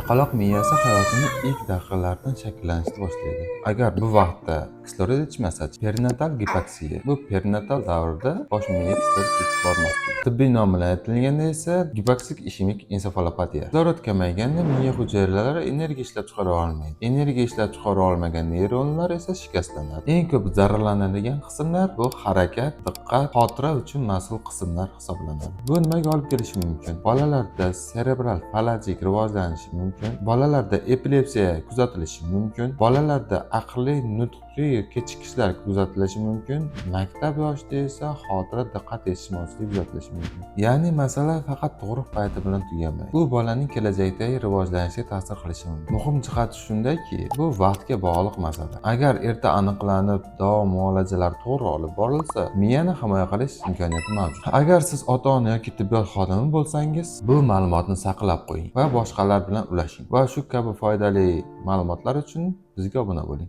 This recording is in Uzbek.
Chaqaloq miyasi hayotini ilk daqiqalaridan shakllanishni boshlaydi. Agar bu vaqtda kislorod yetishmasa, perinatal gipoksiya. Bu perinatal davrda bosh miyaga kislorod yetib bormasligi. Tibbiy nom bilan aytilganda esa gipoksik ishemik ensefalopatiya. Kislorod kamayganda miya hujayralari energiya ishlab chiqara olmaydi. Energiya ishlab chiqara olmagan neyronlar esa shikastlanadi. Eng ko'p zararlanadigan qismlar bu harakat, diqqat, xotira uchun mas'ul qismlar hisoblanadi. Bu nimaga olib kelishi mumkin? Bolalarda serebral falajik rivojlanishi mumkin. Bolalarda epilepsiya kuzatilishi mumkin. Bolalarda aqliy, nutqiy kechikishlar kuzatilishi mumkin. Maktab yoshida esa xotira, diqqat yetishmovchiligi kuzatilishi mumkin. Ya'ni masala faqat tug'ruq payti bilan tugamaydi. Bu bolaning kelajakdagi rivojlanishiga ta'sir qilishi mumkin. Muhim jihati shundaki, bu vaqtga bog'liq masala. Agar erta aniqlanib, davo muolajalari to'g'ri olib borilsa, miyani himoya qilish imkoniyati mavjud. Agar siz ota-ona yoki tibbiyot xodimi bo'lsangiz, bu ma'lumotni saqlab qo'ying va boshqalar bilan ulashing. Va shu kabi foydali ma'lumotlar uchun bizga obuna bo'ling.